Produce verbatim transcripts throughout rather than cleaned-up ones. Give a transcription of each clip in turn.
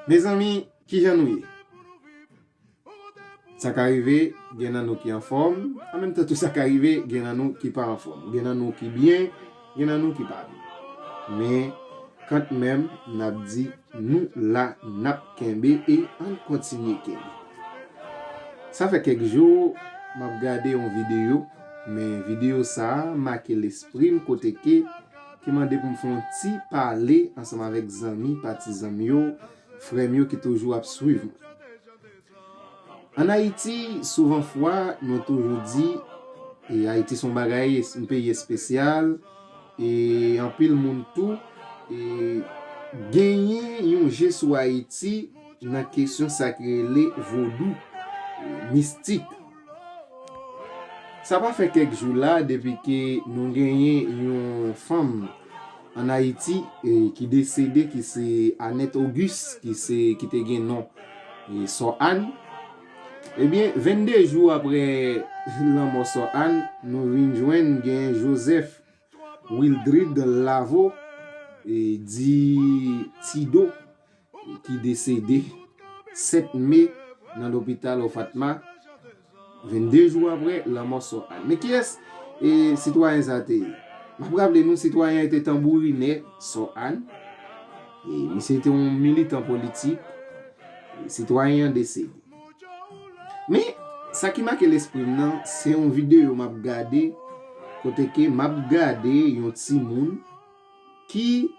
Mezanmi, kijan nou ye? Sa ka rive, gen nan nou ki anfòm, an menm tan tou sa ka rive, gen nan nou ki pa anfòm. Gen nan nou ki byen, gen nan nou ki pa byen. Men, kanmenm, n ap di, nou la, n ap kenbe e ann kontinye kenbe. Sa fè kèk jou, m ap gade yon videyo, men videyo sa a make lespri m kote ke ki mande pou m fè yon ti pale ansanm avèk zanmi, patizan m yo, frè m yo ki toujou ap swiv mwen. Ann Ayiti, souvan fwa, nou toujou di, e Ayiti se yon bagay, yon peyi espesyal, e anpil moun tou, e genyen yon je sou Ayiti nan kesyon sa ki rele vodou, e mistik. Sa pa fè kèk jou la depi ke nou genyen yon fanm ann Ayiti, e, ki desede, ki se Annette Auguste, ki se, ki te gen non, e, Sò Ann. Ebyen, vennde jou apre lanmò Sò Ann, nou vin jwenn gen Joseph Wildrid Lavo, e, di Tido, ki desede sèt me nan lopital Ofatma, vennde jou apre lanmò Sò Ann. Men kiyès, e, sitwayen sa te ye? M ap raple nou, sitwayen an te tanbourinè Sò Ann. E misye te yon militan politik. E sitwayen an desede. Men, sa ki make lespri m nan, se yon videyo m ap gade, kote ke m ap gade yon timoun ki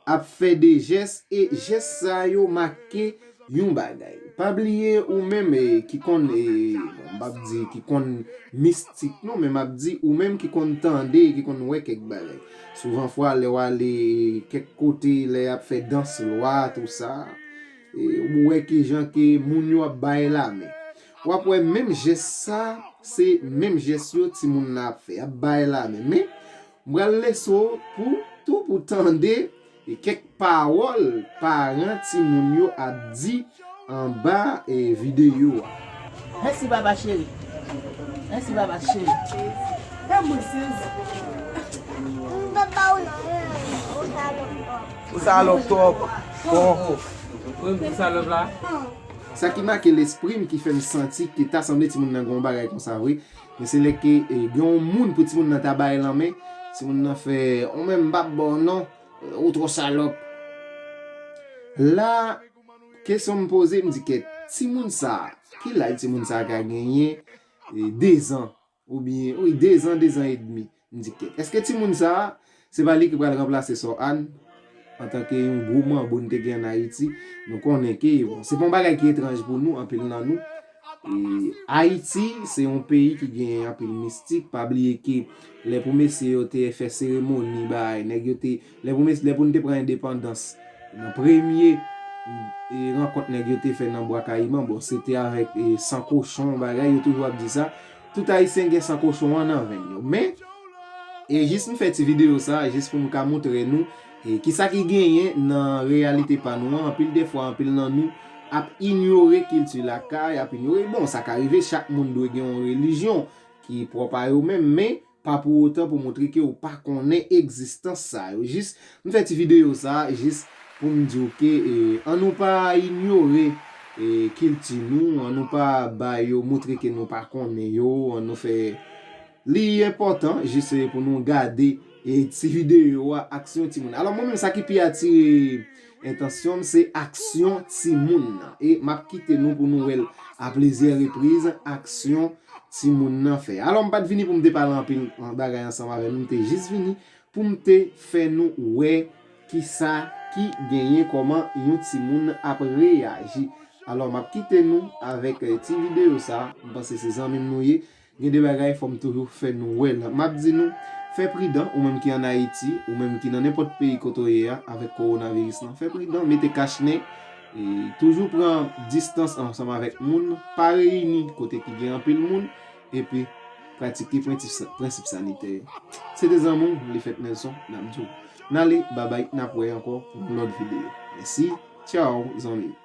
ap fè de jès, e jès sa yo make yon bagay. Pa bliye ou menm, e, ki konn, e, bon, m p ap di ki konn mistik non, men m ap di ou menm ki konn tande, ki konn wè kèk bagay. Souvan fwa, lè w ale kèk kote, lè y ap fè dans lwa, tou sa, e, ou wè ki jan ke moun yo ap bay lamen. W ap wè menm jès sa, se menm jès yo timoun nan ap fè, y ap bay lamen. Men, m pral lese w pou tou pou tande, e, kèk pawòl paran timoun yo ap di anba, e, videyo a. Mèsi papa cheri. Mèsi papa cheri. Fè mwen sezi. Ou salòp twòp. Bon. Ou salòp la. Sa ki make lespri m, ki fè m santi ke ta sanble timoun nan gen yon bagay konsa vre. Men se lè ke, e, gen yon moun pou timoun nan ta bay lanmen, timoun nan fè, ou menm m p ap ba w non, ou twò salòp. La, kesyon m poze, m di kèt, timoun sa a, ki laj timoun sa a ka genyen, e, de zan, oubyen, wi, de zan, de zan edmi. M di kèt, èske timoun sa a, se pa li ki pral ranplase Sò Ann antanke yon gwo manbo n te gen ann Ayiti? Nou konnen ke, bon, se pa yon bagay ki etranj pou nou, anpil nan nou. E, Ayiti, se yon peyi ki gen anpil mistik. Pa bliye ke lè pou mesye yo te fè seremoni, bay, nèg yo te, lè pou mes-, lè pou n te pran endepandans, nan premye, e, rankont nèg yo te fè nan Bwa Kayiman, bon, se te avèk, e, san kochon, bagay, yo toujou ap di sa. Tout Ayisyen gen san kochon an nan venn yo. Men, e jis m fè ti videyo sa, jis pou m ka montre nou, e, kisa ki genyen nan reyalite pa nou an. Anpil de fwa, anpil nan nou ap inyore kilti lakay, ap inyore. Bon, sa ka rive, chak moun dwe gen yon relijyon ki pwòp a yo menm, men pa pou otan pou montre ke ou pa konnen egzistans sa yo. Jis, m fè ti videyo sa, jis pou m di w ke, e, ann nou pa inyore, e, kilti nou, ann nou pa ba yo, montre ke nou pa konnen yo, ann nou fè, li enpòtan, jis, e, pou nou gade, e, ti videyo a, aksyon timoun. Alò, mwen menm, sa ki pi atire entansyon m, se aksyon timoun nan. E m ap kite nou pou nou wè l a plizyè repriz, aksyon timoun nan fè. Alò, m pa t vini pou m te pale anpil bagay ansanm avè nou, m te jis vini pou m te fè nou wè kisa ki genyen, kòman yon timoun ap reyaji. Alò, m ap kite nou avèk, eh, ti videyo sa. M panse se zanmi m nou ye. Gen de bagay fò m toujou fè nou wè l. M ap di nou, fè pridan, ou menm ki ann Ayiti, ou menm ki nan nenpòt peyi kote w ye a, avèk kowonaviris lan. Fè pridan, mete kach nen, e toujou pran distans ansanm avèk moun, pa reyini kote ki gen anpil moun, epi pratike prensip sa-, prensip sanitè yo. Se te zanmi w, Lefèt Nelson, n ap di w, n ale, babay, n ap wè ankò pou yon lòt videyo. Mèsi, tchaw, zanmi.